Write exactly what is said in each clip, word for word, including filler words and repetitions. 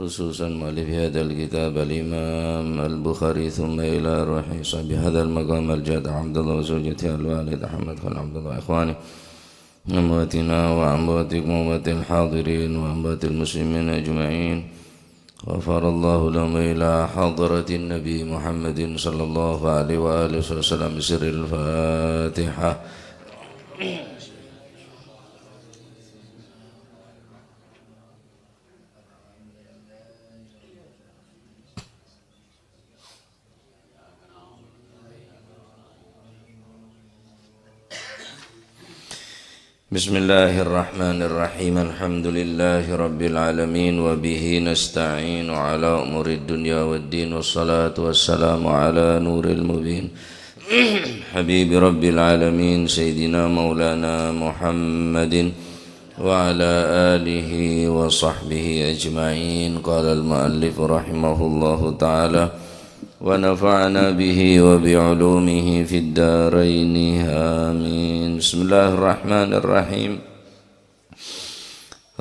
خصوصا مؤلف هذا الكتاب الإمام البخاري، ثم إلى روح صاحب هذا المقام الجد عبد الله وزوجته الوالد أحمد خان عبد الله، إخواني، أمواتنا وأمواتكم وأموات الحاضرين وأموات المسلمين أجمعين، غفر الله لهم إلى حضرة النبي محمد صلى الله عليه وآله وسلم، سر الفاتحة. بسم الله الرحمن الرحيم. الحمد لله رب العالمين، وبه نستعين على أمور الدنيا والدين، والصلاة والسلام على نور المبين، حبيب رب العالمين، سيدنا مولانا محمد وعلى آله وصحبه أجمعين. قال المؤلف رحمه الله تعالى، ونفعنا به وبعلومه في الدارين، آمين. بسم الله الرحمن الرحيم.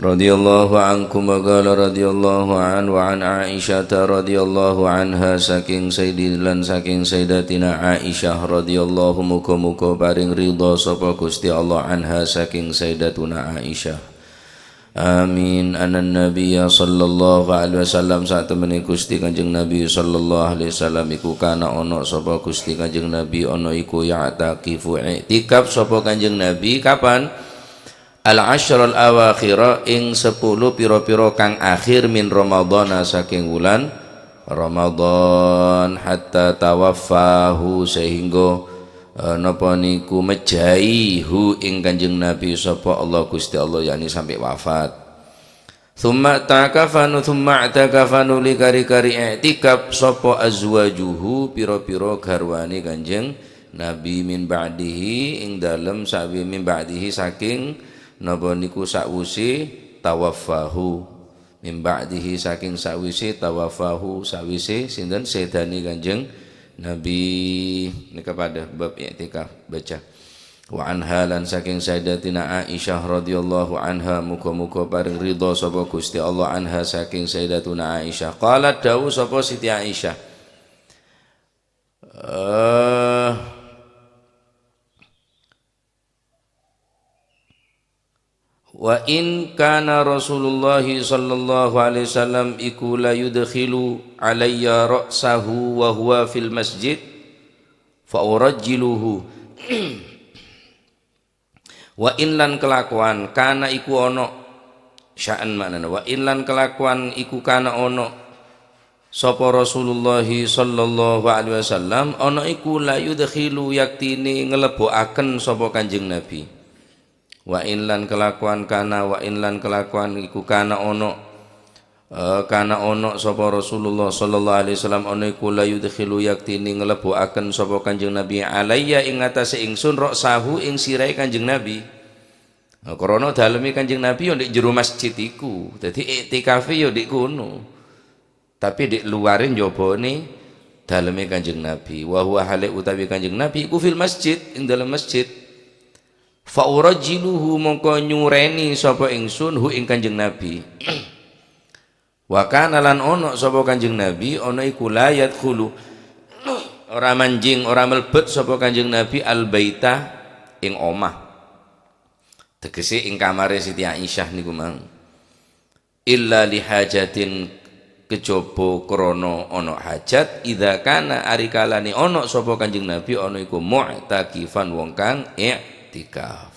رضي الله عنكم، وقال رضي الله عنه، وعن عائشة رضي الله عنها, saking Sayyidi-, lan saking Sayyidatina Aisyah radhiyallahu, muga-muga paring ridha sapa Gusti Allah, anha, saking Sayyidatuna Aisyah. Amin. Annan Nabiyya sallallahu alaihi wasallam, satemene Gusti Kanjeng Nabi sallallahu alaihi wasallam iku kana ono sapa Gusti Kanjeng Nabi, ono iku ya'takifu, i'tikaf sapa Kanjeng Nabi, kapan? Al-asyral awakhira, ing sepuluh pira-pira kang akhir, min Ramadhana, saking wulan Ramadan, hatta tawaffahu, sehingga, eh, napa niku, mejjai hu ing Kanjeng Nabi sapa Allah, Gusti Allah, yakni sampai wafat. Tsumma i'takafanu, tsumma i'takafanu, li kari-kari i'tikaf sapa azwajuhu, pira-pira garwane Kanjeng Nabi, min ba'dihi, ing dalem sawi-, min ba'dihi, saking napa niku, sawise tawaffahu. Min ba'dihi, saking sawise tawaffahu, sawise sinten, sedane Kanjeng Nabi. Nika pada bab i'tikaf, baca. Wa anha, lan saking Sayyidatina Aisyah radhiyallahu anha, muga-muga paring ridha sapa Gusti Allah, anha, saking Sayyidatuna Aisyah. Qalat, dawuh sapa Siti Aisyah, eh, "Wa in kana Rasulullah sallallahu alaihi wasallam iku la yudkhilu alayya ra'sahu wa huwa fil masjid, fa urajjiluhu." Wa in, lan kelakuan, kana iku ono, sya'an maknana, wa in, lan kelakuan iku kana ono sapa Rasulullah sallallahu alaihi wasallam, ono iku la yudkhilu, yaktine ngleboaken sapa Kanjeng Nabi. Wa in, lan kelakuan, kana, wa in, lan kelakuan iku kana ono, eh, kana ono sapa Rasulullah sallallahu alaihi wasallam, ono iku la yudkhilu, yaktine ngleboaken sapa Kanjeng Nabi, alayya, ing atase ingsun, ra'sahu, ing sirae Kanjeng Nabi. Nah, krana daleme Kanjeng Nabi ya ndek jero masjid iku. Dadi iktikafe ya ndek kono. Tapi ndek luare njobane daleme Kanjeng Nabi. Wa huwa, hale utawi Kanjeng Nabi iku fil masjid, ing dalem masjid. Fa urajjiluhu, mongko nyureni sapa ingsun hu ing Kanjeng Nabi. Wa kana, lan ono sapa Kanjeng Nabi, ono iku la yadkhulu, ora manjing, ora melbet sapa Kanjeng Nabi al baita, ing omah. Tegese ing kamare Siti Aisyah niku mang. Illa li hajatin, kejaba krana ana hajat, idza kana, arikalane ana sapa Kanjeng Nabi, ana iku mu'takifan, wong kang i'tikaf.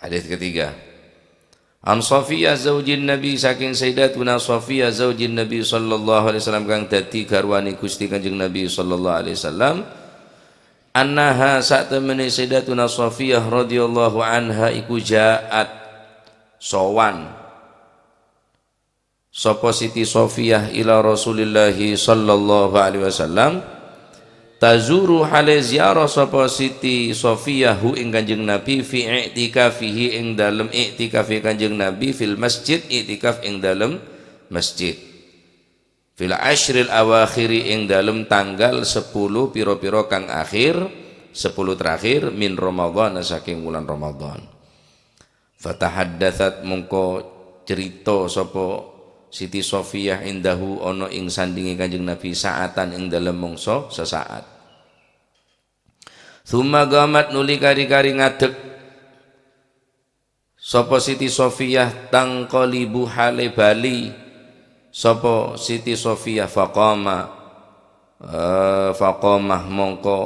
Hadis ketiga. An Safiyah zaujin Nabi, saking Sayyidatuna Safiyah zaujin Nabi sallallahu alaihi wasallam, kang dadi garwane Gusti Kanjeng Nabi sallallahu alaihi wasallam, annaha, satemene Sayyidatuna Safiyah radhiyallahu anha iku ja'at, sowan. Sapa Siti Sofiyah ila Rasulillahi sallallahu alaihi wasallam, tazuru, hale ziarah sapa Siti Sofiyah hu ing Kanjeng Nabi, fi i'tikafihi, ing dalem i'tikafe Kanjeng Nabi, fil masjid, i'tikaf ing dalem masjid. Fil asyril awakhiri, ing dalem tanggal sepuluh pira-pira kang akhir, sepuluh terakhir, min Ramadhan, saking wulan Ramadhan. Fatahaddatsat, mongko cerita sapa Siti Sofiyah indahu ana ing sandhinge Kanjeng Nabi sa'atan ing dalem mangsa sasa'at. Tsumma qamat nuli kari-kari ngadek sapa Siti Sofiyah tanqalibu hale bali sapa Siti Sofiyah faqama, eh, faqamah mongko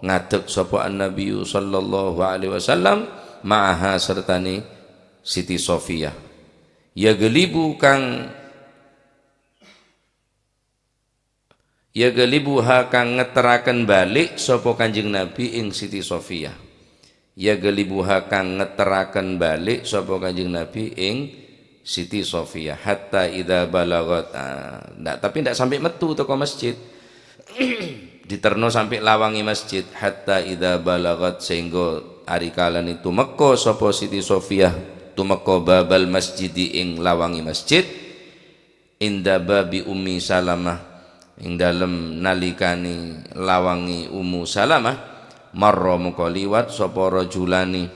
ngadek sapa An-Nabiyyu sallallahu alaihi wasallam ma'aha sertane Siti Sofiyah. Ya gelibu kang Ya galibuha kang ngetterraken balik sapa Kanjeng Nabi ing Siti Sofiyah. Ya galibuha kang ngetterraken balik sapa Kanjeng Nabi ing Siti Sofiyah. Hatta idza balagat, ah, ndak, tapi ndak sampai metu teko masjid. Diterno sampai lawangi masjid. Hatta idza balagat, sehingga ari kalane tumeka sapa Siti Sofiyah, tumeka babal masjidi ing lawangi masjid. Inda babi Ummi Salamah, ing dalem nalikane lawange Ummu Salamah, marra mongko liwat sapa rajulani,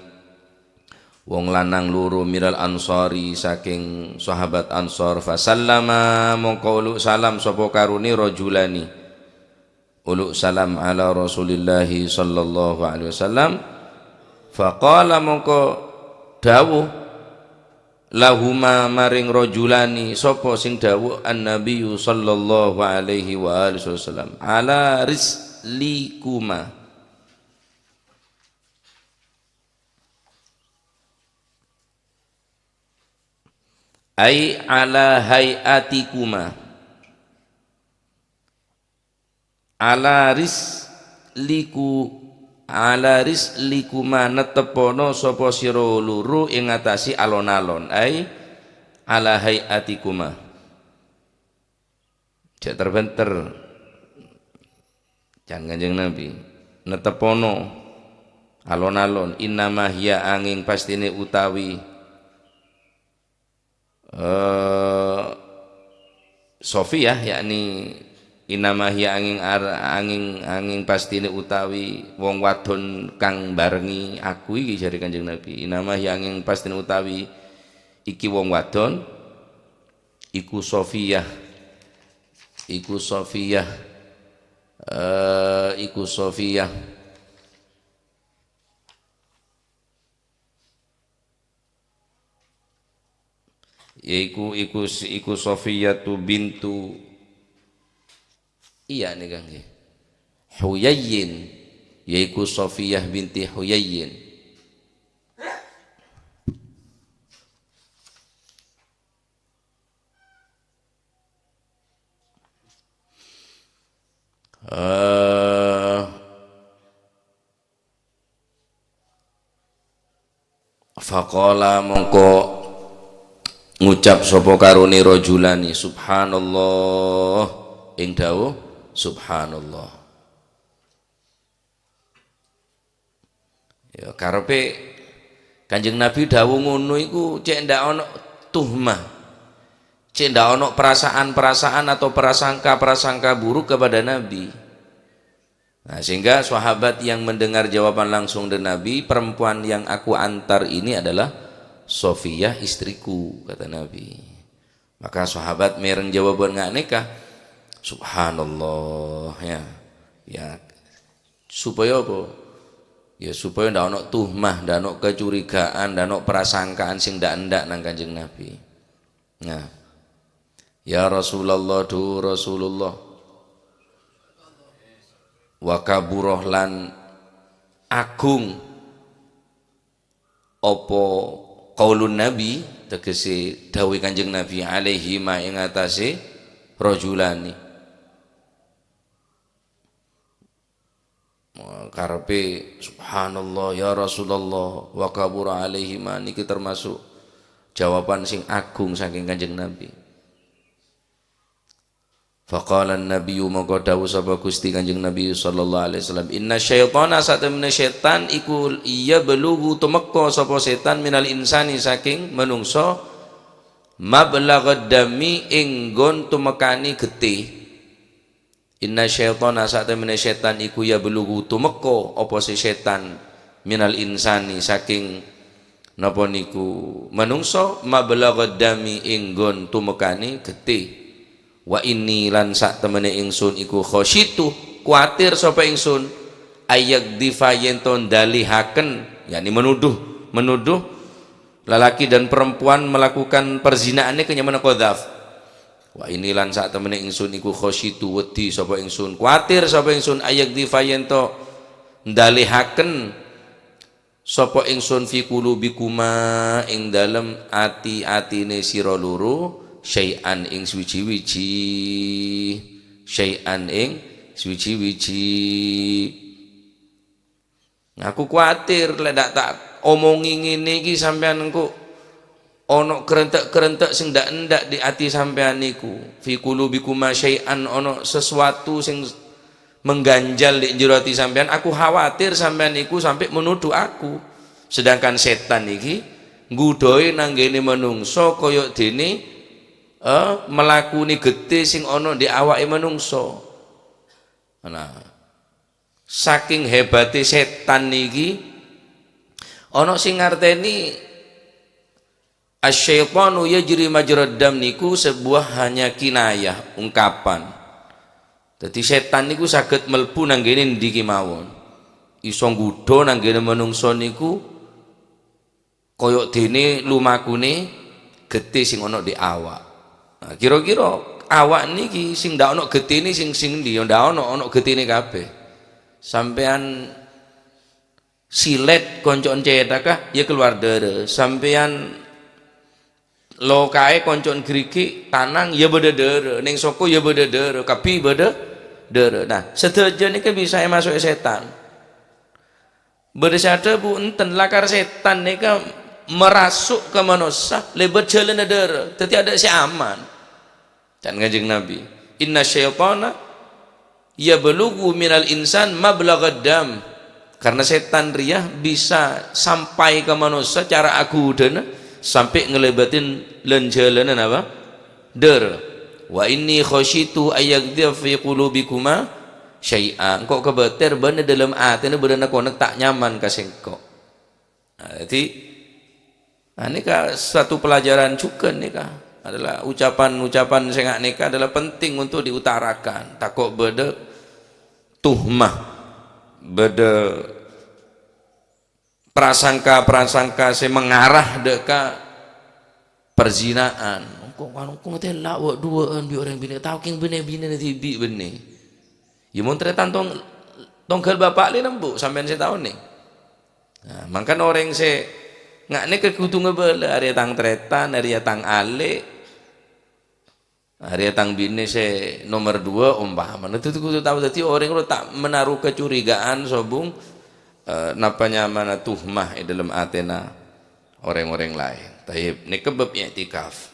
wong lanang loro minal Ansari saking sahabat Ansor, fasallama mongko uluk salam sapa karone rajulani. Uluk salam ala Rasulillahi sallallahu alaihi wasallam. Faqala mongko dawuh lahuma maring rajulani sapa sing dawuh An-Nabiyyu sallallahu alaihi wa alihi wasallam, "Ala rislikuma." Ai ala hay'atikuma. Ala risliku-, ala rislikuma, nettepono sapa sira loro ing atase alon-alon, ai ala hay'atikuma. Jhâ' ter-bhânter. Can Kanjeng Nabi. Nettepono alon-alon, innama hiya, anging pastine utawi eh, Sofiyah, yakni innama hiya anging ar-, anging, anging pastine utawi wong wadon kang barengi aku iki, jare Kanjeng Nabi. Innama hiya anging pastine utawi iki wong wadon, iku Sofiyah. Iku Sofiyah. Eh, iku Sofiyah. Yaiku, iku, iku Sofiyatu bintu, iya nèka nggih. Huyayyin, yaiku Sofiyah binti Huyayyin. Eh, Faqala, mongko ngucap sapa karone rajulani, "Subhanallah," ing dawuh, "Subhanallah." Ya, karepe Kanjeng Nabi dawuh ngono iku cek ndak ana tuhmah, cek ndak ana perasaan-perasaan atau prasangka-prasangka buruk kepada Nabi. Nah, sehingga sahabat yang mendengar jawaban langsung dari Nabi, "Perempuan yang aku antar ini adalah Sofiyah, istriku," kata Nabi. Maka sahabat mereng jawaban nga' nèka, "Subhanallah," ya. Ya, supaya apa? Ya, supaya ndak ana tuhmah, ndak ana kecurigaan, ndak ana prasangkaan sing ndak-ndak nang Kanjeng Nabi. Nah, "Ya Rasulullah, duh Rasulullah, wa kabura lan agung apa qaulun Nabi," tegese dawuhe Kanjeng Nabi, "alaihima ing atase rajulani." Karepe, "Subhanallah, ya Rasulullah, wa kabura alaihima," niki termasuk jawaban sing agung saking Kanjeng Nabi. Faqala Nabiyyu, mongko dawuh sapa Gusti Kanjeng Nabi sallallahu alaihi wasallam, "Inna syaitana, satemene setan iku iya belugu tumeka sapa setan minal insani saking manungsa, mablagad dami ing nggon tumekane getih." "Inna syaitana, satemene setan iku ya belugu tumeka apa se setan minal insani saking Napa niku? Manungsa mablaghad dami enggon tumekane gete. Wa inni lan satemene ingsun iku khasyitu, kuwatir sapa ingsun, ayagdifa yen to ndalihaken, yakni menuduh, menuduh lalaki dan perempuan melakukan perzinaannya kenyamana qadzaf. Wa inni lan satemene ingsun iku khasyitu, wedi sapa ingsun, kuwatir sapa ingsun, ayagdifa yen to ndalihaken sapa ingsun fi qulubikuma ing dalem ati-atine sira loro, syai'an ing suwiji-wiji, syai'an ing suwiji-wiji. Aku kuwatir lek dak tak omongi ngene iki sampeyan engko ana kerente'-kerente' sing ndak-endak di ati sampeyan niku. Fi qulubikuma syai'an, ana sesuatu sing mengganjal di jero ati sampeyan, aku khawatir sampeyan niku sampai menuduh aku. Sedangkan setan niki ngudhoi nanggene manungsa kaya dene, eh, melakuni gete sing ana di awake manungsa. Nah, saking hebate setan niki, ana sing ngarteni asyaitanu yajri majrad dam niku sebuah hanya kinayah, ungkapan. Dadi setan niku saged mlebu nanggene ndi kemawon. Iso ngudho nanggene manungsa niku kaya dene lumakune gete sing ana di awak. Nah, kira-kira awak niki sing ndak ana getene sing, sing ndi? Ya ndak ana, ana getene kabeh. Sampeyan silet konco'en cethaka, ya keluar dara. Sampeyan lokae konco'en gerigi', tanang, ya badha dara. Ning soko ya badha dara, kabbi badha dara. Nah, sadaja niki bisa emaso'e setan. Badha sè adhâbu, enten, lakar sètan nèka maraso' ka manossa lèbât jhâlânna dârâ. Dhâddhi adâ' sè aman. Can Kanjeng Nabi, "Inna syaitana yablughu minal insan mablagha dam." Karena sètan rèya bisa sampai ka manossa cara aghudhâna sampè' ngalèbâtin lan-jhâlânan apa? Dârâ. "Wa inni khasyitu ayyaghdhiya fi qulubikuma syai'a." Engko' kabâter bâ'na dâlem atèna bâdâ nek-onek ta' nyaman ka sèngko'. Nah, jadi, nah, nèka satu pelajaran juga nèka adalah ucapan-ucapan sè nga' nèka adalah penting untuk diutarakan. Tako' bâdâ tuhmah, bâdâ prasangka-prasangka sè mengarah dâ' ka perzinaan. Engko' kan, engko' ngatela' wâ' duwâ'ân bi' orèng binè', tao kèng binè-binèna dhibi' bânnè. Ya mon tarètan tong-, tongghâl bapa' lè nembu sampèyan sè tao nèng. Nah, mangkana orèng sè nga' nèka kodhu ngabâlâ, arèya tang tarètan, arèya tang alè'. Arèya tang binè sè nomer duwâ', ompamana, dhâddhi kodhu tao. Dhâddhi orèng rowa ta' menaruh kecurigaan, sobung, eh, napa nyamana tuhmah è dâlem atèna orèng-orèng laèn. Tayyib, nèka bab i'tikaf.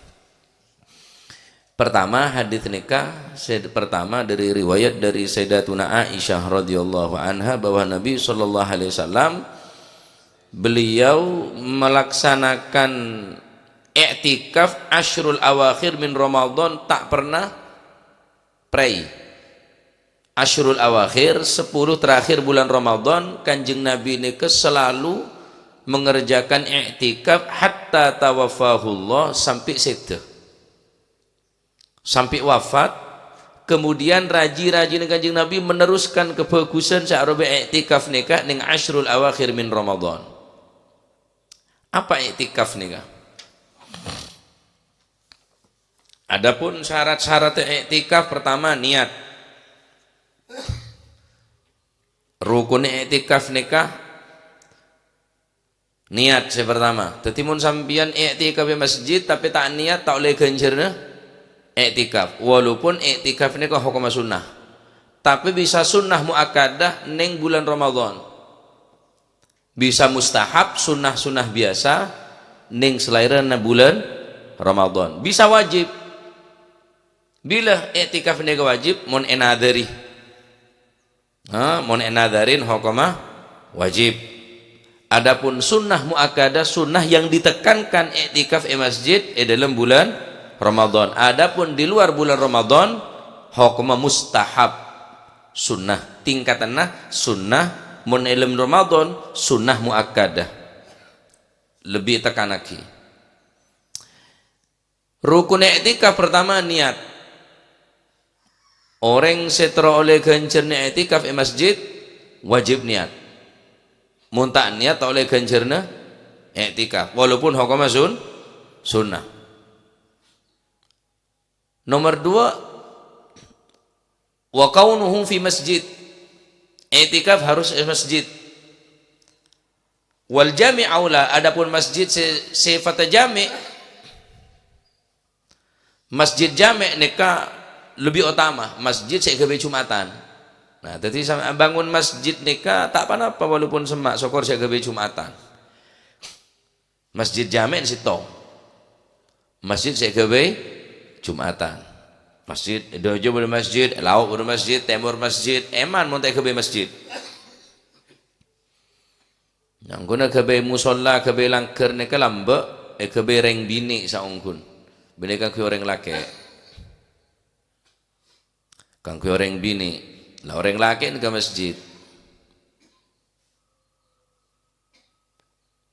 Pertama, hadits nèka, sè pertama dari riwayat dari Sayyidatuna Aisyah radhiyallahu anha bahwa Nabi sallallahu alaihi wasallam beliau melaksanakan i'tikaf asyrul awakhir min Ramadan, tak pernah prèi. Asyrul awakhir, sepuluh terakhir bulan Ramadan, Kanjeng Nabi nèka selalu mengerjakan i'tikaf hatta tawaffahullah, sampè' sèdhâ. Sampè' wafat, kemudian raji-rajina Kanjeng Nabi meneruskan kabhâghusân sè aropa i'tikaf nèka nèng asyrul awakhir min Ramadan. Apa i'tikaf nèka? Adapun syarat-syarat i'tikaf, pertama, niat. Rukun i'tikaf nèka niat sè pertama. Dhâddhi, mon sampèyan i'tikaf è masjid, tapè ta' niat, ta' ollè ghânjhârânna i'tikaf. Walaupun i'tikaf nèka hokomma sunnah. Tapè bisa sunnah muakkadah nèng bulân Ramadan. Bisa mustahab, sunnah-sunnah biyasa, nèng salaèrana bulân Ramadan. Bisa wajib. Bilâ i'tikaf nèka wajib? Mon ènadhâri. Ha, mon ènadhârin hokomma wajib. Adapun sunnah muakkadah, sunnah yang ditekankan, i'tikaf è masjid è dâlem bulân Ramadan. Adapun di luar bulan Ramadan, hokomma mustahab. Sunnah. Tingkatanna sunnah, mon è dâlem Ramadan, sunnah muakkadah. lebbi ètekkanaghi. Rukun i'tikaf pertama, niyat. Orèng sè terro ollè ghânjhârânna i'tikaf è masjid, wajib niyat. Mon ta' niyat, ta' ollè ghânjhârânna i'tikaf, walaupun hokomma sun-, sunnah. Nomor dua, wa kaunuhu fi masjid. I'tikaf harus è masjid. Wal jami' aula, adapun masjid sè sifatta jami', masjid jami' nèka lebbi otama, masjid sè èghâbây Jumatan. Nah, dhâddhi sampèyan bângon masjid nèka ta' ponapa, walaupun semma', sokor sè èghâbây Jumatan. Masjid jami' sèttong. Masjid sè èghâbây Jumatan. Masjid, è dâjâ bâdâ masjid, è lao' bâdâ masjid, tèmor masjid, èman mon ta' èghâbây masjid. Nyangguna èghâbây musholla, èghâbây langghâr nèka lambâ', èghâbây rèng binè' saongghun. Bânnè kaangghuy orèng lakè'. Kaangghuy orèng binè'. La orèng lakè' nèka masjid.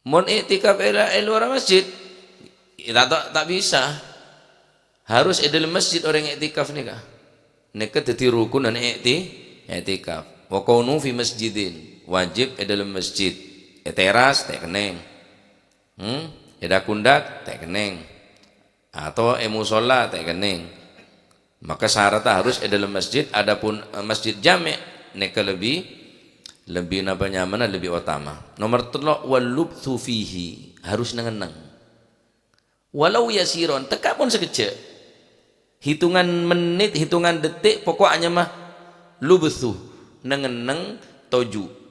Mon i'tikaf è la-, è lowar masjid, ya ta', ta', ta' bisa. Harus è dâlem masjid orèng i'tikaf nèka. Nèka dhâddhi rukunan i'ti-, i'tikaf. Wa kaunu fi masjidin, wajib è dâlem masjid. È teras, ta' kennèng. Hmm? È dak-ondak, ta' kennèng. Atau è musholla, ta' kennèng. Maka syaratnya harus è dâlem masjid, adapun, eh, masjid jami' nèka lebbi, lebbi napa nyamana, lebbi otama. Nomor tello', wal lubthu fihi, harus neng-enneng. Walau yasiron, tekka' pon sakejjhâ'. Hitungan menit, hitungan detik, pokok anyama lubthu, neng-enneng toju'.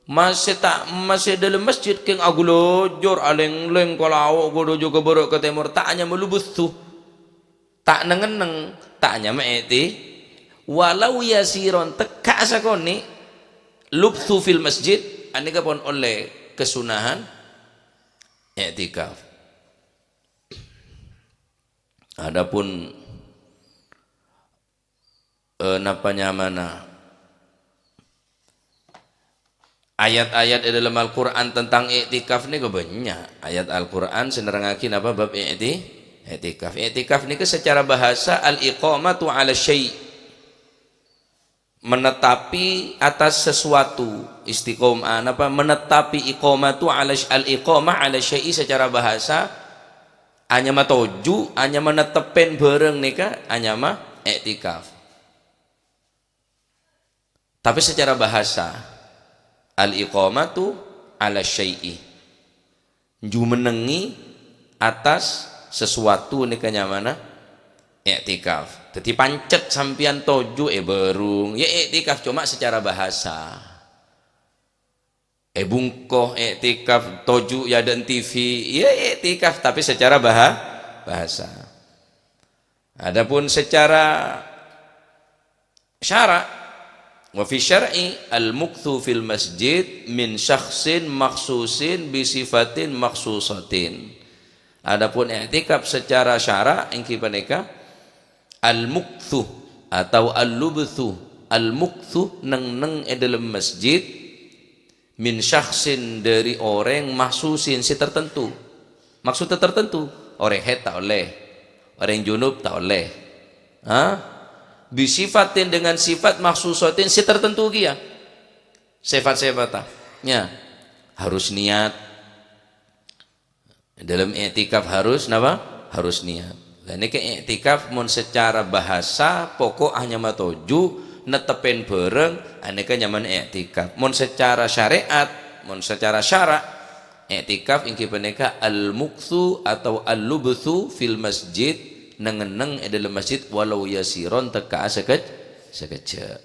Masè ta', masè dâlem masjid kèng agulojor, alèng-lèng ka lao', ka dâjâ, ka bârâ', ka tèmor, ta' anyama lubthu. Ta' neng-enneng, ta' anyama i'ti-, walau yasiron, tekka' sakonè', lubthu fil masjid, anèka pon ollè kasunnahan i'tikaf. Adapun, eh, napa nyamana, ayat-ayat è dâlem Al-Qur'an tentang i'tikaf nèka bânnya'. Ayat Al-Qur'an sè nerrangngaghi napa bab i'ti-, i'tikaf. I'tikaf nèka secara bahasa al-iqamatu 'ala syai'. Menetapi atas sesuatu. Istiqomah, napa? Menetapi iqamatu 'ala sy-, al-iqamah 'ala syai' secara bahasa, anyama toju', anyama nettepèn bhârâng nèka anyama i'tikaf. Tapè secara bahasa, al-iqamatu 'ala syai'i, njumennengngè attas sasuwatu nèka nyamana i'tikaf. Dhâddhi pancet sampèyan toju' è bârung, ya i'tikaf, coma secara bahasa. È bungko i'tikaf, toju' è adâ'na T V, ya i'tikaf, tapè secara baha-, bahasa. Adapun secara syara', wa fi syar'i al-mukthu fil masjid min syakhsin makhsusin bi sifatin makhsusatin. Adapun i'tikaf secara syara' èngghi panèka al-mukthu atau al-lubthu. Al-mukthu neng-enneng è dâlem masjid, min syakhsin, dâri orèng, makhsusin, sè tartanto. Maksudda tartanto, orèng haid ta' ollè, orèng junub ta' ollè. Ha? Bi sifatin, dengan sifat, makhsusatin, sè tartanto kèya. Sifat-sifatta. Ya. Harus niat. Dâlem i'tikaf harus napa? Harus niat. Lah nèka i'tikaf mon secara bahasa pokok anyama toju', nettepèn bhârâng, anèka nyamana i'tikaf. Mon secara syarè'at, mon secara syara', i'tikaf èngghi panèka al-mukthu atau al-lubthu fil masjid, neng-enneng è dâlem masjid walau yasiron, tekka'a sakej-, sakejjhâ'.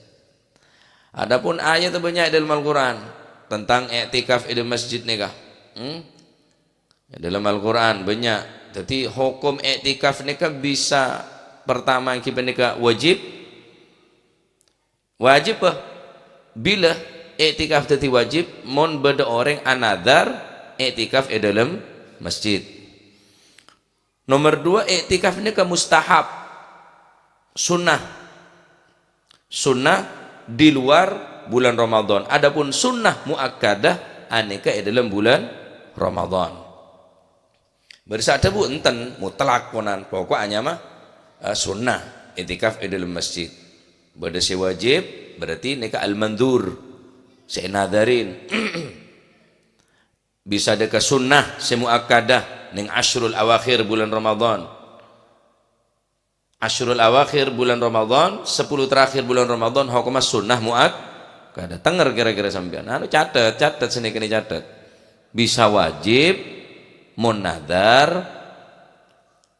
Adapun ayat bânnya' è dâlem Al-Qur'an tentang i'tikaf è dâlem masjid nèka. Hmm? È dâlem Al-Qur'an bânnya'. Dhâddhi, hokom i'tikaf nèka bisa, pertama èngghi panèka wajib. Wajib, bâh. Bilâ i'tikaf dhâddhi wajib? Mon bâdâ orèng anadhar i'tikaf è dâlem masjid. Nomor dua, i'tikaf nèka mustahab, sunnah. Sunnah di luar bulan Ramadan. Adapun sunnah muakkadah, anèka è dâlem bulan Ramadan. Bâdâ sè adhâbu enten, mutlak ponan, pokok anyama, eh, sunnah, i'tikaf è dâlem masjid. Bâdâ sè wajib, berarti nèka al-mandhur, sè ènadhârin. Bisa dâ' ka sunnah sè muakkadah neng asyrul awakhir bulân Ramadan. Asyrul awakhir bulân Ramadan, sepuluh terakhir bulân Ramadan, hokomma sunnah muakkadah. Tèngèr kèra-kèra sampèyan. Anu, catet, catet, sè nèka nè catet. Bisa wajib, mon nadhâr,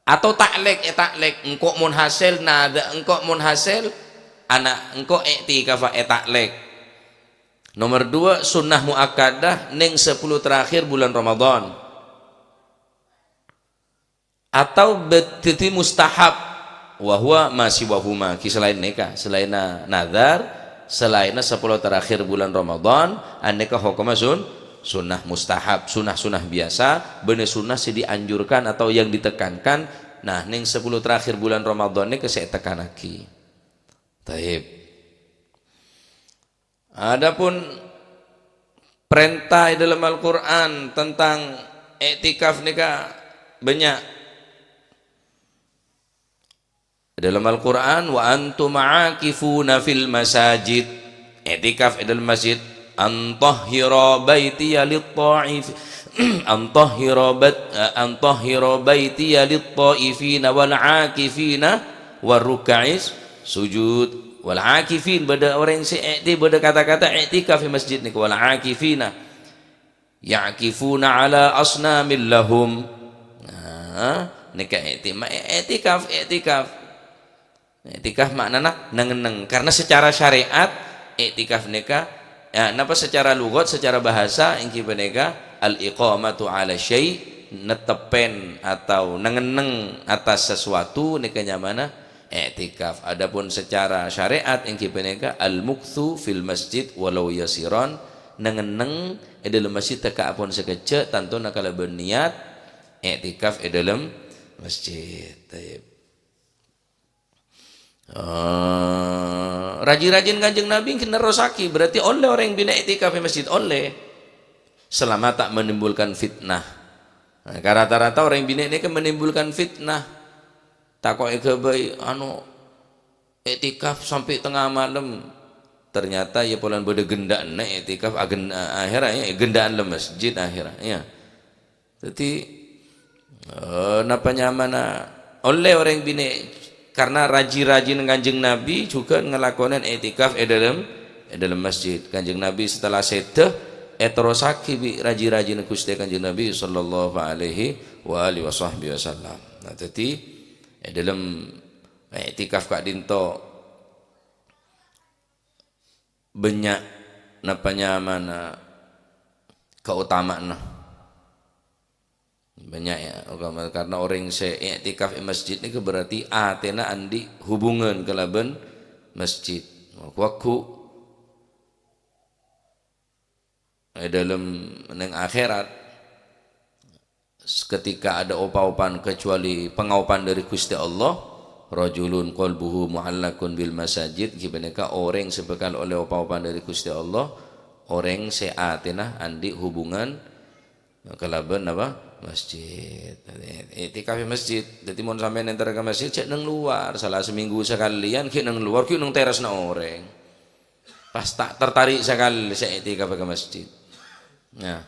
atau ta'lek, èta'lek. Engko' mon hasèl nadhâ-, engko' mon hasèl, ana' engko' i'tikafa èta'lek. Nomor dua, sunnah muakkadah neng sepuluh terakhir bulân Ramadan. Atau bâ-, dhâddhi mustahab, wa huwa ma siwahuma, ghi salaèn nèka, salaènna nadhâr, salaènna sepuluh terakhir bulân Ramadan, anèka hokomma sun-, sunnah mustahab, sunnah-sunnah biyasa, bânnè sunnah sè dianjurkan atau yang ditekankan. Nah, neng sepuluh terakhir bulân Ramadan nèka sè ètekkanaghi. Taib. Adapun parènta è dâlem Al-Qur'an tentang i'tikaf nèka bânnya'. È dâlem Al-Qur'an, "Wa antum aakifuna fil masajid." I'tikaf è dâlem masjid. "An tahhira baitiya lit-ta'if-, an tahhira bat-, an tahhira baitiya lit-ta'ifina wal aakifina war rukka'is sujud." Wal akifin, bâdâ orèng sè i'ti-, bâdâ kata-kata i'tikaf è masjid nèka, wal akifina. Ya'kifuna ala asnamin lahum. Nah, nèka i'ti-, ma-, i'tikaf, i'tikaf. I'tikaf ma'nana neng-enneng. Karena secara syariat, i'tikaf nèka, ya, napa secara lughat, secara bahasa, èngghi panèka al-iqamatu ala syai', nettepèn atau neng-enneng atas sesuatu, nèka nyamana i'tikaf. Adapun secara syariat èngghi panèka al-muktsu fil masjid walau yasiran, neng-enneng è dâlem masjid tèka pon sakejjhâ', tantona kalabân niat i'tikaf è dâlem masjid. Taib. Eh, rajin-rajin Kanjeng Nabi nerrosaghi, berarti ollè orèng binè' i'tikaf è masjid, ollè. Selama tak menimbulkan fitnah. Nah, ka rata-rata orèng binè' nèka menimbulkan fitnah. Tako' èghâbây, anu, i'tikaf sampè' tengnga malem. Ternyata ya polana bâdâ gendhâ'ânna i'tikaf, agen-, akhèrra ya, gendhâ'ân è masjid akhèrra, ya. Dhâddhi, eh, napa nyamana ollè orèng binè', karena rajin-rajin Kanjeng Nabi juga ngalakonè i'tikaf è dâlem, è dâlem masjid. Kanjeng Nabi setelah sèdhâ, èterrosaghi bi' rajin-rajin Ghustè Kanjeng Nabi sallallahu alaihi wa alihi wasahbihi wasallam. Nah, dhâddhi, è dâlem i'tikaf ka'dinto bânnya' napa nyamana kaotama'anna. Bânnya', ya, karena orèng sè i'tikaf è masjid nèka berarti atèna andi' hubungan kalabân masjid. Ghu-, ghu-, è dâlem neng akhèrat, ketika ada opa-opan kecuali pangaopan dâri Ghustè Allah, "Rajulun qalbuhu mu'allaqun bil masajid," ghi panèka orèng sè bhâkal ollè opa-opan dâri Ghustè Allah, orèng sè atèna andi' hubungan kalabân apa? Masjid. I'tikaf è masjid. Dhâddhi, mon sampèyan entar ka masjid, jhâ' neng lowar. Sala seminggu sakalèyan, ghi' neng lowar, ghi' neng terasna orèng. Pas ta' tertarik sakalè sè i'tikaf ka masjid. Nah,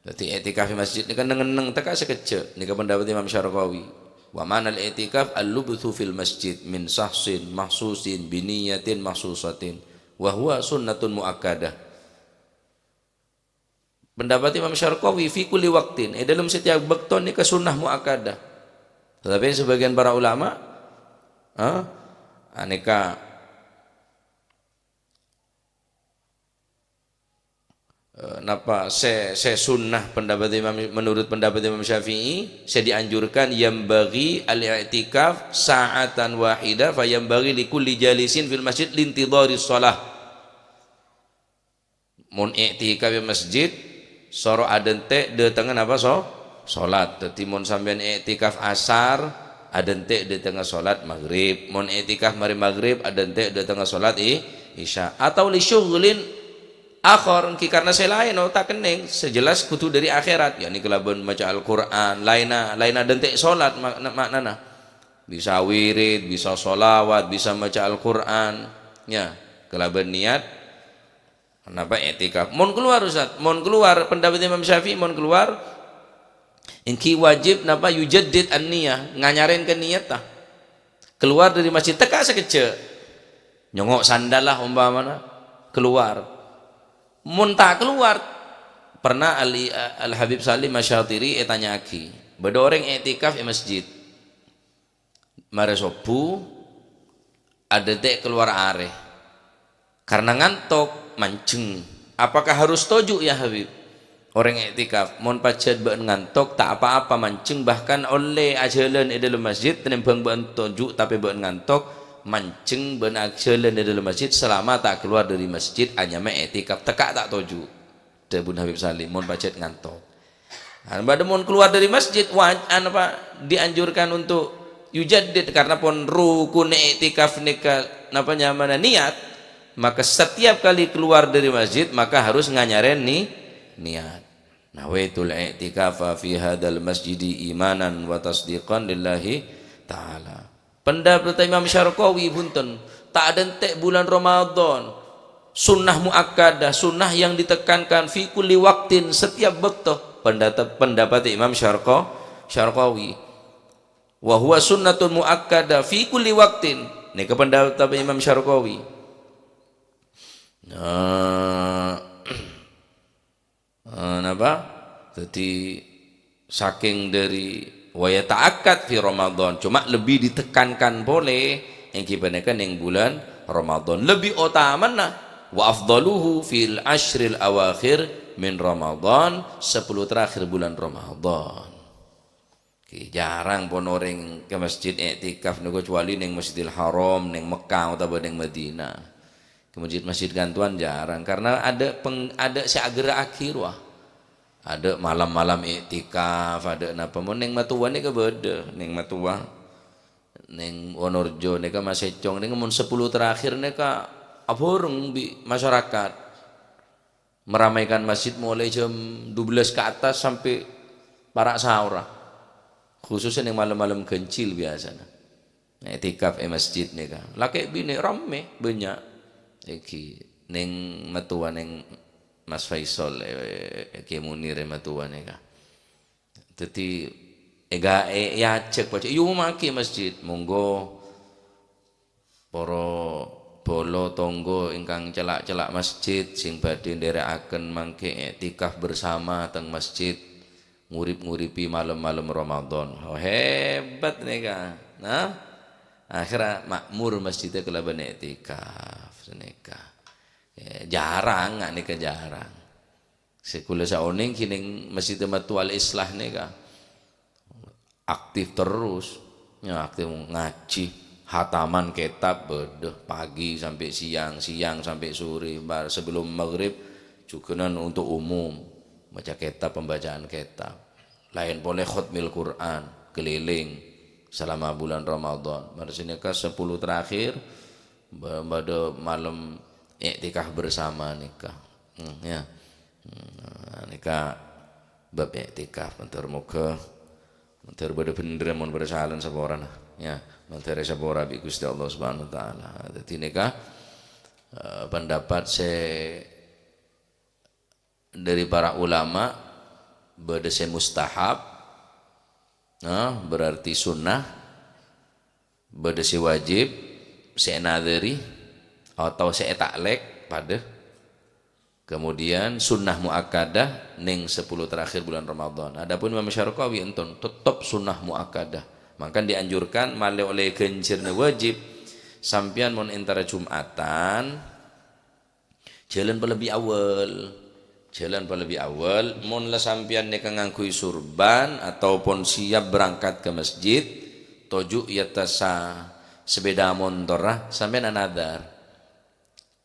dhâddhi i'tikaf è masjid nèka neng-enneng tèka sakejjhâ'. Nèka pendapat Imam Syarqawi. "Wa ma'nal i'tikaf al-lubthu fil masjid min sahsin mahsusin bi niyatin mahsusatin. Wa huwa sunnatun muakkadah." Pendapat Imam Syarqawi, "Fi kulli waqtin," è dâlem setiap bâkto nèka sunnah muakkadah. Tetapi sebagian para ulama, eh, anèka Eh, napa sè, sè sunnah pendapat Imam, menurut pendapat Imam Syafi'i, sè dianjurkan, "Yambaghi al-i'tikaf sa'atan wahidah, fa yambaghi li kulli jalisin fil masjid lintidhari shalah." Mon i'tikaf è masjid, soro adhânte' dâtengnga napa so-, solat. Dhâddhi, mon sampèyan i'tikaf asar, adhânte' dâtengnga solat maghrib. Mon i'tikaf marè maghrib, adhânte' dâtengnga solat i-, isya. Atau li syughlin akhor, èngghi karna sè laèn, oh, ta' kennèng, sè jelas kodhu dâri akhèrat, yakni kalabân maca Al-Qur'an, laènna, laènna dântè' solat ma-, na-, ma'nana. Bisa wirid, bisa sholawat, bisa maca Al-Qur'an, ya, kalabân niat, napa, i'tikaf. Mon kalowar, Ustaz, mon kalowar, pendapat Imam Syafi'i, mon kalowar, èngghi wajib, napa, yujaddid an-niyah, nganyarèn ka niyatta. Kalowar dâri masjid, tekka' sakejjhâ'. Nyongngo' sandal lah, ompamana, kalowar. Mon ta' kalowar, pernah Ali, Al-Habib Salim Asy-Syatiri ètanya'aghi, bâdâ orèng i'tikaf è masjid. Marè sobbhu, adântè' kalowar arè. Karna ngantok, manjeng. Apakah harus toju', ya Habib? Orèng i'tikaf, mon pajhât bâ'na ngantok, ta' apa-apa manjeng, bahkan ollè ajhâlân è dâlem masjid, tènèmbhâng bâ'na toju', tapè bâ'na ngantok, manjeng bâ'na ajhâlân è dâlem masjid selama ta' kalowar dâri masjid, anyama i'tikaf, tekka' ta' toju'. Dhâbuna Habib Salim, mon pajhât ngantok. Nah, bâdâ mon kalowar dâri masjid, waj-, anu, Pak, dianjurkan untuk yujaddid, karna pon rukun i'tikaf nèka, napa nyamana, niat, maka setiap kali keluar dari masjid, maka harus nganyarèn ni-, niat. Nawaitul i'tikafa fi hadzal masjidi imanan wa tasdiqan lillahi ta'ala. Pendapat Imam Syarqawi, bhunten, ta' adântè' bulân Ramadan. Sunnah muakkadah, sunnah yang ditekankan fi kulli waqtin, setiap bâkto. Pendata-, pendapat Imam Syarqa-, Syarqawi. Wa huwa sunnatun muakkadah fi kulli waqtin. Nèka pendapat Imam Syarqawi. Nah, Eh, napa? Dhâddhi, sakèng dâri wa yata'akkad fi Ramadan, cuma lebbi ditekankan polè, èngghi panèka neng bulân Ramadan. Lebbi otamana, wa afdaluhu fil asyril awakhir min Ramadan, sepuluh terakhir bulan Ramadan. Ki, jarang pon orèng ka masjid i'tikaf nèko, kecuali neng Masjidil Haram, neng Mekkah, otabâ neng Madinah. Ke masjid-masjid kantowan jarang, karena ada peng-, ada sè agerra'aghi rowa. Ada malam-malam i'tikaf, ada napa. Mon neng Mattowa nèka bâdâ, neng Mattowa. Neng Wonorejo nèka masècong, neng mon sepuluh terakhir nèka abhâreng bi' masyarakat. Meramaikan masjid mulai jam dua belas ke atas sampai para' saorra. Khususnya neng malem-malem ganjil biasana. Nah, i'tikaf è masjid nèka. Lakè' binè' rammè, bânnya'. Èngghi, neng Mattowa neng Mas Faisal, eh, Kè Munir è Mattowa nèka. Dhâddhi, èga-, è-, èajhâk pajhât, "Yu, maghi masjid." Monggo para bhâlâ tonggo ingkang cella'-cella' masjid sing badhe ndherekaken mangke iktikaf bersama teng masjid, ngurip-nguripi malem-malem Ramadan. Oh, hebat nèka. Nah, akhirnya makmur masjidnya kalaban iktikaf. Nèka. Eh, jarang, nggak nèka jarang. Sè kaulâ saonèng kènèng Masjid Mattowa Al-Islah nèka aktif terus. Ya, aktif ngaji, hataman kitab, bâdâ, pagi sampai siang, siang sampai sore, bar-, sebelum maghrib, jughânan untuk umum, maca kitab, pembacaan kitab. Laèn polè khotmil Quran, keliling selama bulan Ramadan. Mara sè nèka sepuluh terakhir, Ba-, bâdâ malem iktikaf bersama nèka. Hmm, ya. Hmm, nèka bab iktikaf. Mandhâr moghâ, mandhâr bâdâ bhendher mon bâdâ salana saporana. Ya, mandhâr èsapora bi' Ghustè Allah Subhanahu wa Ta'ala. Dhâddhi nèka, eh, pendapat sè dhâri para ulama, bâdâ sè mustahab, nah, berarti sunnah, bâdâ sè wajib, sè ènadhâri, otabâ sè èta'lek, padâ. Kemudian sunnah muakkadah neng sepuluh terakhir bulan Ramadan. Adapun Imam Syarqawi enten tettep sunnah muakkadah. Mangkana dianjurkan malè ollè ghânjhârânna wajib, sampèyan mon entara Jumatan, Jhâlân palebbi awwâl. Jhâlân palebbi awwâl, mon la sampèyan nèka ngangghuy surban ataupon siap berangkat ka masjid, toju' è attassa sepèda montorra, sampèyan anadhâr,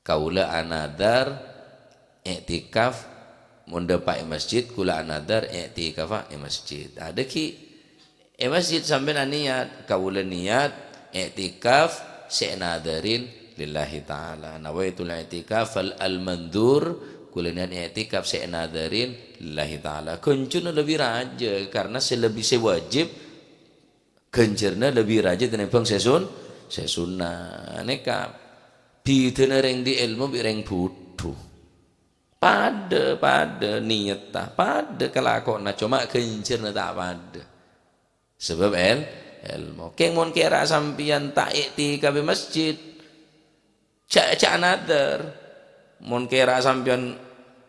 "Kaulâ anadhâr iktikaf mon dâpa' è masjid, kaulâ anadhâr iktikafa è masjid." Adâ ghi', È masjid sampèyan anèyat, "Kaulâ nèyat iktikaf sè ènadhârin lillahi ta'ala. Nawaitul i'tikaf fal al-mandhur Kaulâ niat i'tikaf sè ènadhârin lillahi ta'ala. Ghânjhârânna lebbi rajâ, karna sè lebbi, sè wajib, ghânjhârânna lebbi rajâ tènèmbhâng sè sun-, sè sunnah. Nèka bhidhâna rèng andi' èlmo bi' rèng budhu. Padâ, padâ niyetta, padâ kalakowanna, coma ghânjhârânna ta' padâ. Sabâb èl-, èlmo. Kèng mon kèra sampèyan ta' i'tikaf è masjid, jhâ', jhâ' nadhâr. Mon kèra sampèyan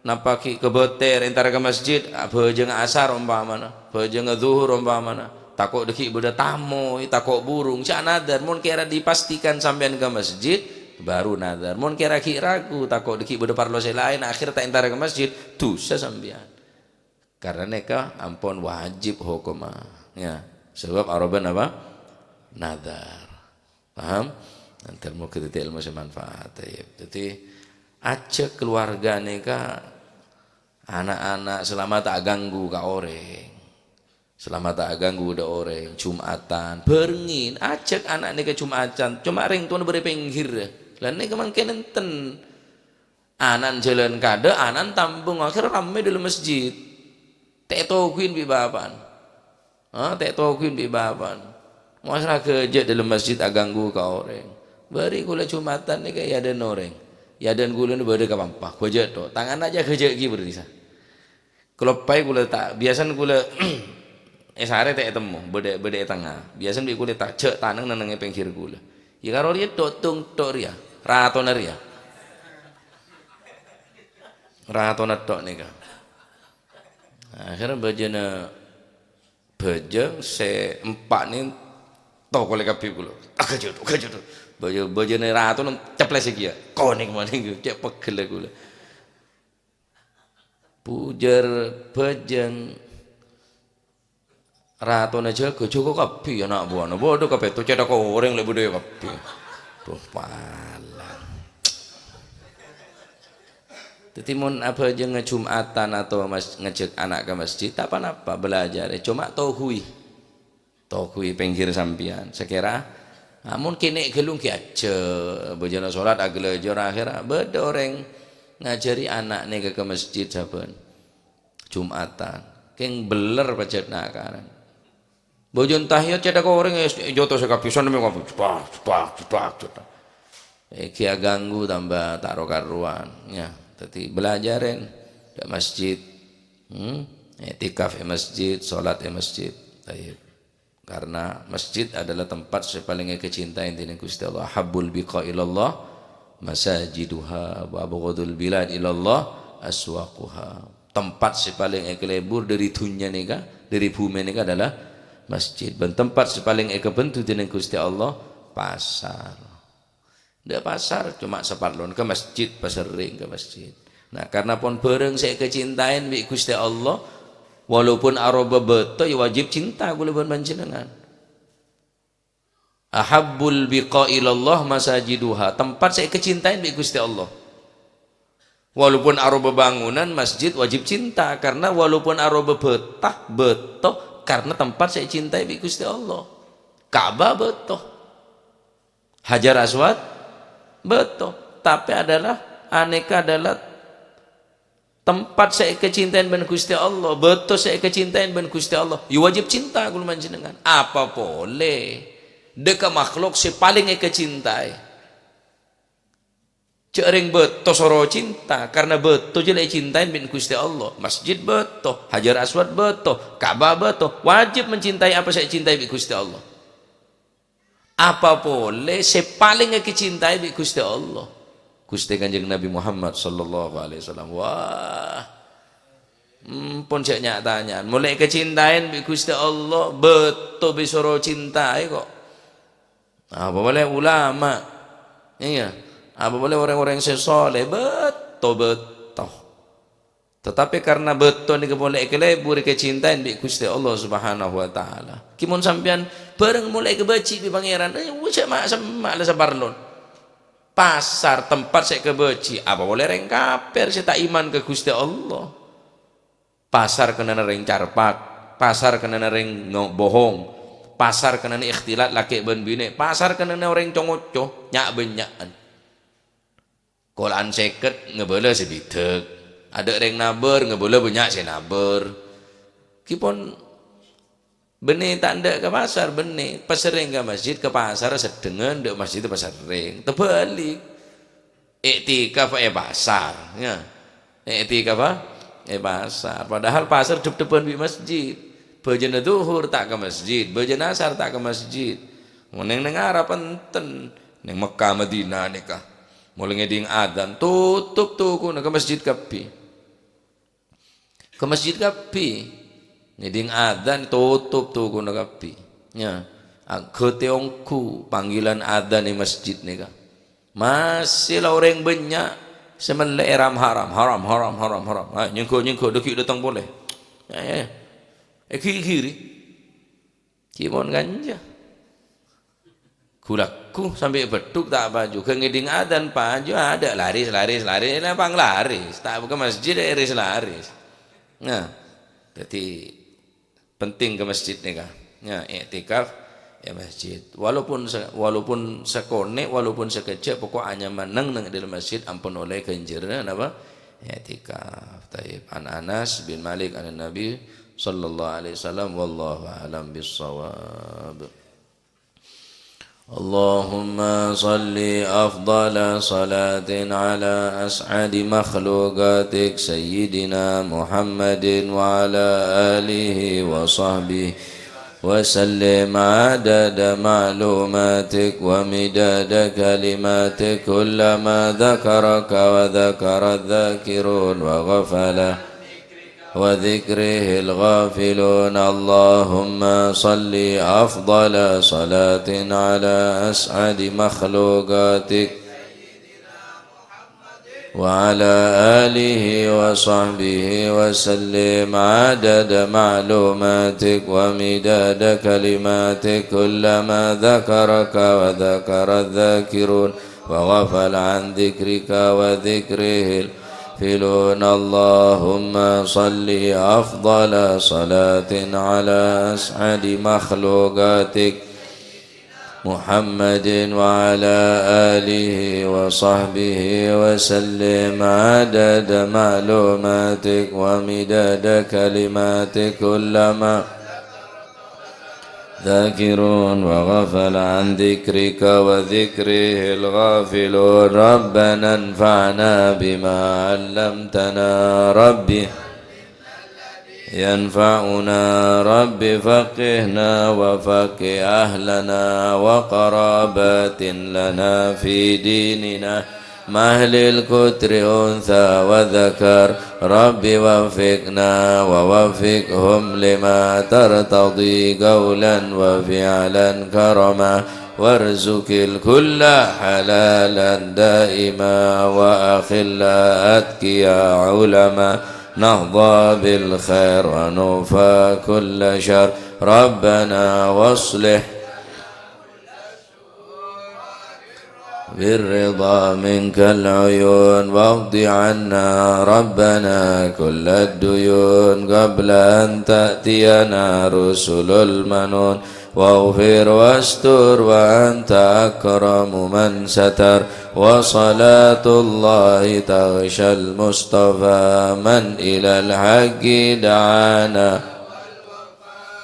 napa ghi' kabâter entar ka masjid, a, bhâjângnga asar ompamana, bhâjângnga dhuhur ompamana, tako' dâgghi' bâdâ tamoy, tako' burung, jhâ' nadhâr. Mon kèra dipastikan sampèyan ka masjid, baru nadhâr. Mon kèra ghi' ragu, tako' dâgghi' bâdâ parlo sè laèn, akhèr ta' entar ka masjid, dhusa sampèyan. Karna nèka ampon wajib hokomma, ya. Sabâb aroba napa? Nadhâr. Paham? Nadhâr moghâ dhâddhi èlmo sè manfaat. Tayyib. Dhâddhi, ajhâk kaluwarga nèka, ana'-ana' salama ta' aganggu ka orèng. Salama ta' aganggu dâ' orèng, Jum'atan, bhârengngin, ajhâk ana' nèka Jum'atan, coma rèng towana bâri' pèngghir. Lah nèka mangkèn enten. Ana'na jhâlân kadâ', ana'na tambung, akhèr rammè dâlem masjid. Ta' ètoguwin bi' bapa'na. Ha, ta' ètoguwin bi' bapa'na. Mosra ghâjâ' dâlem masjid aganggu ka orèng. Bâri' kaulâ Jum'atan nèka èadân orèng. Èadân kaulâ nè bâdâ kapampa, ghâjâ' tho. Tanganna jhâ' ghâjâ'aghi bârisa. Kaloppaè kaulâ ta', biyasana kaulâ è sarè ta' ètemmo, bâdâ, bâdâ è tengnga. Biyasana bi' kaulâ ta-, jhâ' taneng nennengngè pèngghir kaulâ. Yâ karo rèya tho', tong tho' rèya, ratona rèya. Ratona tho' nèka. Akhèrra bâjâna bhâjâng sè empa' nè tokol kabbhi kaulâ. Aghâjâ tho', aghâjâ tho'. Bâjâ-, bâjâna ratona ceplès è kèya. Konèng manèng, cè' pegghellâ kaulâ. Bujâr bhâjâng ratona jâgâ, jâgâ kabbhi ana' buwâna. Bâdâ kapètto cèthagghâ orèng lè' budhiyâ kabbhi. Duh, palang. Dhâddhi, mon abhâjângnga Jum'atan atabâ mas-, ngajhâk ana' ka masjid, ta' pa-napa, bâlâjârè. Coma toguwi. Toguwi pèngghir sampèyan. Sakèra, amun kènè' ghâllu ghi' ajhâk, bâjâna sholat aghâlâjâr, akhèrra bâdâ orèng ngajhâri ana' nèka ka masjid sabbhân Jum'atan. Kèng bellèr pajhât na'-kana'. Bâjâna tahiyat cèthagghâ orèng è, è jhâto sè kabbhi, sè nemmè kabbhi, jebak, jebak, jebak, jebak. Èghi aganggu tamba ta' ro-karowan, ya. Dhâddhi bâlâjârèn dâ' masjid. Hmm? I'tikaf è masjid, sholat è masjid. Tayyib. Karena masjid adalah tempat sè palèng èkacintai dèning Ghustè Allah. "Ahabbul biqa ilallah masajiduha, wa abghadul bilad ilallah aswaquha." Tempat sè palèng èkalebur dâri dhunnya nèka, dâri bhumè nèka adalah masjid. Bân tempat sè palèng èkabhendhu dèning Ghustè Allah, pasar. Dâ' pasar coma saparlona ka masjid, paserrèng ka masjid. Nah, karna pon bhârâng sè èkacintaè bi' Ghustè Allah, walaupun aroba bâto, ya wajib cinta kaulâ bân panjhennengngan. "Ahabbul biqa ilallah masajiduha," tempat sè èkacintaè bi' Ghustè Allah. Walaupun aroba bangunan masjid wajib cinta, karna walaupun aroba bâta, bâto, karna tempat sè ècintaè bi' Ghustè Allah. Ka'bah bâto. Hajar Aswad bâto, tapè adalah, anèka adalah tempat sè èkacintaè bân Ghustè Allah, bâto sè èkacintaè bân Ghustè Allah, ya wajib cinta kaulâ panjhennengngan. Apa polè dâ' ka makhluk sè palèng èkacintaè? Jhâ' rèng bâto soro cinta, karna bâto jhâ' la ècintaè bân Ghustè Allah. Masjid bâto, Hajar Aswad bâto, Ka'bah bâto, wajib mencintai apa sè ècintaè bi' Ghustè Allah. Apa polè sè palèng èkacintaè bi' Ghustè Allah? Ghustè Kanjeng Nabi Muhammad sallallahu alaihi wasallam. Wah, ampon jhâ' nya'-tanya'an. Molaè èkacintaè bi' Ghustè Allah, bâto bi' soro cintaè kok. Apa polè ulama. Iyâ. Apa polè orèng-orèng sè soleh, bâto, bâto. Tatapè karna bâto nèka polè èkalebur èkacintaè bi' Ghustè Allah Subhanahu wa Ta'ala. Kèmon sampèyan bhârâng molaè èkabâji' bi' Pangèran, eh, jhâ' ma'-, semma' la saparlona. Pasar tempat sè èkabâji', apa polè rèng kafir sè ta' iman ka Ghustè Allah. Pasar kennengnganna rèng carpak, pasar kennengnganna rèng ngo-, bohong, pasar kennengnganna ikhtilat lakè' bân binè', pasar kennengnganna orèng co-ngoco, nya'-bânnya'an. Kola'an sèket ngabâlâ sabidhâk. Adâ' rèng nabâr, ngabâlâ bânnya' sè nabâr. Ghi pon bânnè ta' endâ' ka pasar, bânnè. Pasèrrèng ka masjid, ka pasar, sedhengngan, dâ' masjid pasèrrèng. Tebâlik. Iktikaf è pasar, ya. Iktikaf è pasar. Padahal pasar dhep-dhebbhân bi' masjid. Bâjâna dhuhur ta' ka masjid, bâjâna asar ta' ka masjid. Mon neng, neng Arab enten, neng Mekkah, Madinah nèka. Molaè ngèdhing adzan, totop tokona, ka masjid kabbhi. Ka masjid kabbhi. Ngèdhing adzan, totop tokona kabbhi. Ya, aghâtè ongghu panggilan adzan è masjid nèka. Masè la orèng bânnya' sè mellè'è ram-haram, haram, haram, haram, haram. Ah, nyèngghu', nyèngghu', dâgghi' dâteng polè. Eh, eh. Èghi-ghiri. Ghi mon kanja. Gu-lagghu sampè' bâddhuk ta' paju. Ghâ ngèdhing adzan paju, adâ' laris, laris, laris. Nah, panglaris. Ta' ka masjid, laris-laris. Nah, dhâddhi penting ka masjid nèka. Ya, iktikaf è masjid. Walaupun sa-, walaupun sakonè', walaupun sakejjhâ', pokok anyaman neng, neng è dâlem masjid, ampon ollè ghânjhârânna napa? Iktikaf. Taib. An Anas bin Malik an Nabi sallallahu alaihi wasallam, wallahu a'lam bissawab. اللهم صل أفضل صلاة على أسعد مخلوقاتك سيدنا محمد وعلى آله وصحبه وسلم عدد معلوماتك ومداد كلماتك، كلما ذكرك وذكر الذاكرون وغفل وذكره الغافلون. اللهم صل أفضل صلاة على أسعد مخلوقاتك وعلى آله وصحبه وسلم عدد معلوماتك ومداد كلماتك، كلما ذكرك وذكر الذاكرون وغفل عن ذكرك وذكره الغافلون. اللهم صل أفضل صلاة على أسعد مخلوقاتك محمد وعلى آله وصحبه وسلم عدد معلوماتك ومداد كلماتك، كلما ذاكرون وغفل عن ذكرك وذكره الغافلون. ربنا انفعنا بما علمتنا، رب ينفعنا، رب فقهنا وفقه أهلنا وقرابات لنا في ديننا، مع أهل القطر أنثى وذكر. رب وفقنا ووفقهم لما ترتضي قولا وفعلا كرما، وارزق الكل حلالا دائما، وأخلاء أتقياء علما، نحظى بالخير ونوفى كل شر. ربنا واصلح بالرضا منك العيون، واقض عنا ربنا كل الديون قبل أن تأتينا رسل المنون، واغفر واستر وأنت أكرم من ستر، وصلاة الله تغشى المصطفى من إلى الحق دعانا.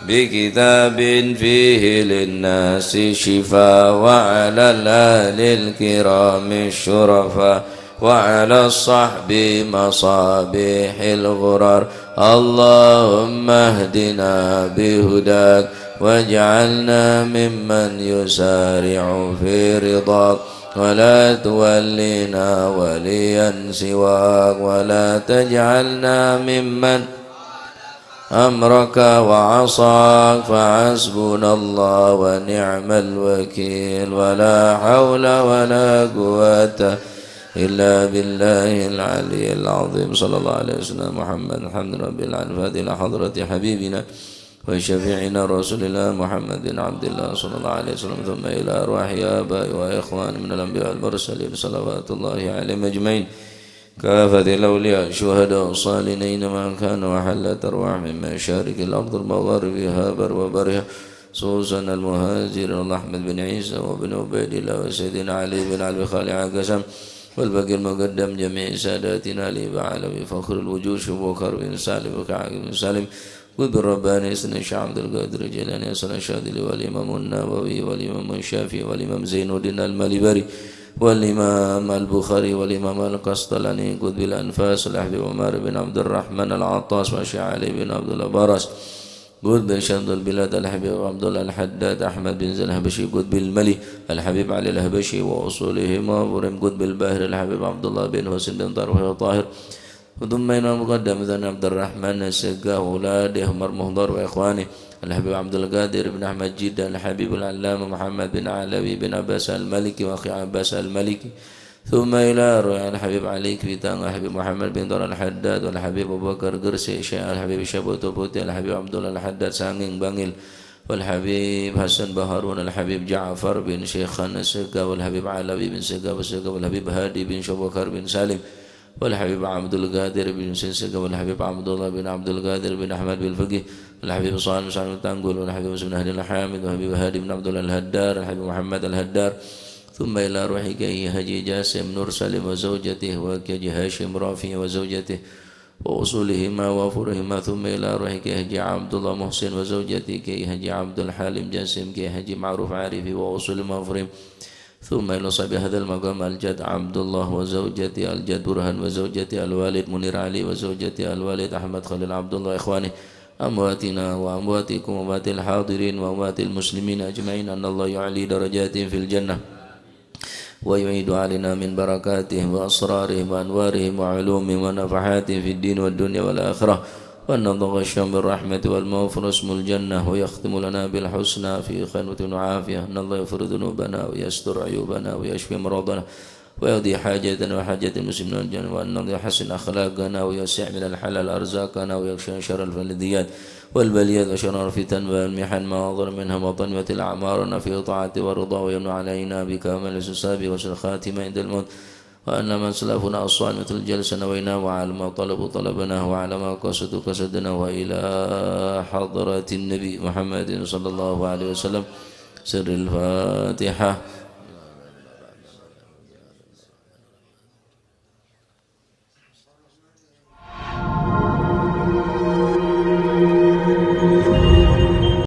بكتاب فيه للناس شفاء، وعلى الآل الكرام الشرفاء، وعلى الصحب مصابيح الغرر. اللهم اهدنا بهداك، واجعلنا ممن يسارع في رضاك، ولا تولنا وليا سواك، ولا تجعلنا ممن أمرك وعصاك، فحسبنا الله ونعم الوكيل، ولا حول ولا قوة إلا بالله العلي العظيم. صلى الله عليه وسلم محمد، الحمد لله رب العالمين. الفاتحة إلى حضرة حبيبنا وشفيعنا رسول الله محمد بن عبد الله صلى الله عليه وسلم، ثم إلى أرواح آبائي وإخواني من الأنبياء والمرسلين، صلوات الله عليهم أجمعين. كافة الأولياء، الشهداء، الصالحين، أينما كانوا وحلت أرواحهم من مشارق الأرض ومغاربها، بر وبرها، خصوصا المهاجرين، الله أحمد بن عيسى وابن عبيد الله وسيدنا علي بن علي خالع قسم، والباقي المقدم جميع ساداتنا الإمام العلوي فخر الوجود شيخ بكر بن سالم وكعب بن سالم قطب الرباني سيدنا الشيخ عبد القادر الجيلاني السنة الشاذلي والإمام النووي والإمام الشافعي والإمام زين الدين المالباري والإمام البخاري والإمام القسطلاني قطب الأنفاس الحبيب عمر بن عبد الرحمن العطاس والشيخ علي بن عبد الله براس قطب شمس البلاد الحبيب عبد الله الحداد أحمد بن زين الحبشي قطب الملي الحبيب علي الحبشي وأصولهما ورم قطب الباهر الحبيب عبد الله بن حسين بن طارق الطاهر ثم إلى المقدم ثاني عبد الرحمن السقا وأولاده عمر مهضر وإخوانه الحبيب عبد القادر بن أحمد جدة الحبيب العلامة محمد بن علوي بن عباس المالكي وأخي عباس المالكي ثم إلى أرواح الحبيب علي كبيتان والحبيب محمد بن طارق الحداد والحبيب أبو بكر قرسي شيخ الحبيب شبوتو بوتي الحبيب عبد الله الحداد سانجنگ بانجيل والحبيب حسن بهارون الحبيب جعفر بن شيخان السقا والحبيب علوي بن سقا والسقا والحبيب هادي بن شبوكر بن سالم والحبيب عبد القادر بن سقا والحبيب عبد الله بن عبد القادر بن أحمد بالفقيه والحبيب صالح بن سالم التنقل والحبيب مسلم بن هادي الحامد والحبيب هادي بن عبد الله الهدار الحبيب محمد الهدار ثم إلى روح كي حجي جاسم نور سالم وزوجته وكي حجي هاشم رافع وزوجته وأصولهما وفروعهما ثم إلى روح كي حجي عبد الله محسن وزوجته كي حجي عبد الحليم جاسم كي حجي معروف عارف وأصولهما وفروعهما ثم إلى صاحب هذا المقام الجد عبد الله وزوجته الجد برهان وزوجته الوالد منير علي وزوجته الوالد أحمد خليل عبد الله إخوانه أمواتنا وأمواتكم وأموات الحاضرين وأموات المسلمين أجمعين أن الله يعلي درجاتهم في الجنة ويعيد علينا من بركاتهم وأسرارهم وأنوارهم وعلومهم ونفحاتهم في الدين والدنيا والآخرة وأن نتغشاهم بالرحمة والمغفرة واسم الجنة ويختم لنا بالحسنى في خير وعافية أن الله يغفر ذنوبنا ويستر عيوبنا ويشفي مرضنا ويقضي حاجتنا وحاجة المسلمين والجنة وأن يحسن أخلاقنا ويوسع من الحلال أرزاقنا ويكشف شر الفلذيات والبليات وشرار الفتن والمحن ما ظهر منها وبطن ويطل أعمارنا في طاعته ورضاه ويمن علينا بكمال الحساب وحسن الخاتمة عند الموت وأن من سلفنا الصالح مثل الجلسة نوينا وعلى ما طلبوا طلبنا وعلى ما قصدوا قصدنا وإلى حضرة النبي محمد صلى الله عليه وسلم سر الفاتحة